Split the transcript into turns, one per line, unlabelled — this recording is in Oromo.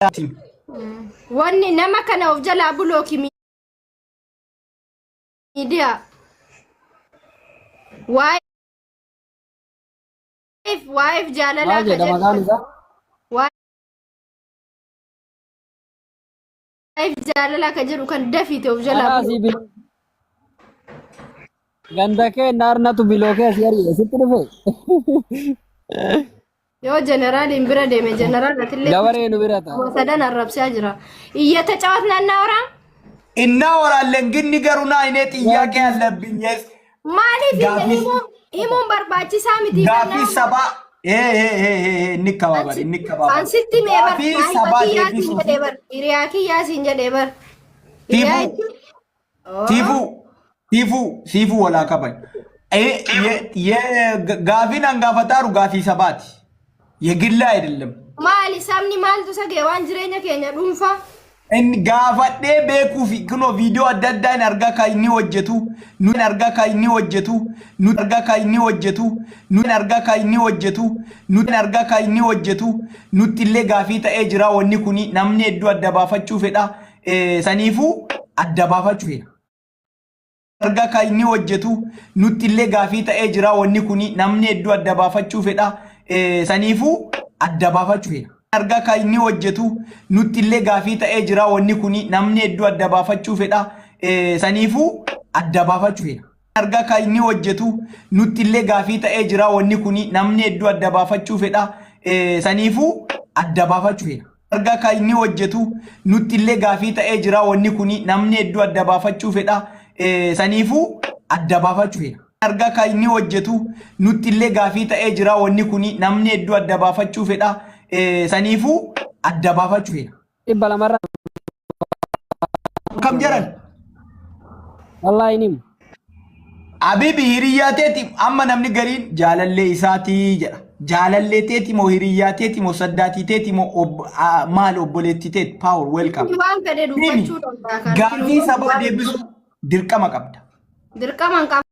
Ati.
Wanni nama kana of jalaa bulooki miidiyaa. Waa'eef jaalalaa
Maal
ka
jedha
jedhu
maqaan isaa?
Waa'eef jaalalaa ka jedhu kan dafiite of jalaa
Anaa
bulooki.
sii biloo. Ganda kee naarnatu biloo kee si ari'e sitti dhufe.
Yoo jeneraaliin bira deeme jeneraal atillee
Gabaree nu bira ta'a.
nama sadan arrabsaa jira. Iyyata cawat naannaa
እናወራለን ግን ንገሩና። እኔ ጥያቄ አለብኝ። የስ
Maaliif
Gaafii-
himuun barbaachisaa miti?
Gaafii sabaa እንከባበር እንከባበር።
Ansitti mee bar
Gaafii sabaa
kiyyaa siin
deebisuuf
jedhee bar hiriyaa kiyyaa siin jedhee bar. Hiriyaa
Tiifuu.
jechuun
Siifuu siifuu siifuu walaa qaban. Gaafiin hangafataaru gaafii sabaati. የግል አይደለም።
Maali sabni maaltu sagee waan jireenya keenya dhuunfaa?
Inni gaafadhee beekuuf kunoo viidiyoo adda addaa hin argaa kan inni hojjetu nu hin argaa kan inni hojjetu nu argaa kan inni hojjetu nu hin argaa kan inni hojjetu nu hin argaa kan inni hojjetu nutti illee gaafii ta'ee jira wanni kuni namni hedduu adda baafachuu fedha. Saniifuu adda baafachuu fedha. Argaa kan inni hojjetu nutti illee gaafii ta'ee jira wanni kuni namni hedduu adda baafachuu fedha. Saniifuu adda baafachuu fedha. Argaa kan inni hojjetu nutti illee gaafii ta'ee jira wanni kuni namni hedduu adda baafachuu fedha. Saniifuu adda baafachuu fedha. Argaa kan inni hojjetu nutti illee gaafii ta'ee jira wanni kuni namni hedduu adda baafachuu fedha. Saniifuu adda baafachuu fedha. Argaa kan inni hojjetu nutti illee gaafii ta'ee jira wanni kuni namni hedduu adda baafachuu fedha. Saniifuu adda baafachuu fedha. Argaa kan inni hojjetu nutti illee gaafii ta'ee jira wanni kuni namni hedduu adda baafachuu fedha. Saniifuu adda baafachuu fedha.
200rra.
Kam jedhan?
Wallaahi ni himu.
Abibi hiriyyaa teeti amma namni gariin jaalallee isaatii jedha. Jaalallee teeti moo hiriyyaa teeti moo saddaatii teeti moo maal obboleettii teeti power welcome.
Waan fedhe
Himi
dubbachuu danda'a kan.
Gaafii sabaa deebisuu dirqama qabda.
Dirqama hin qabu.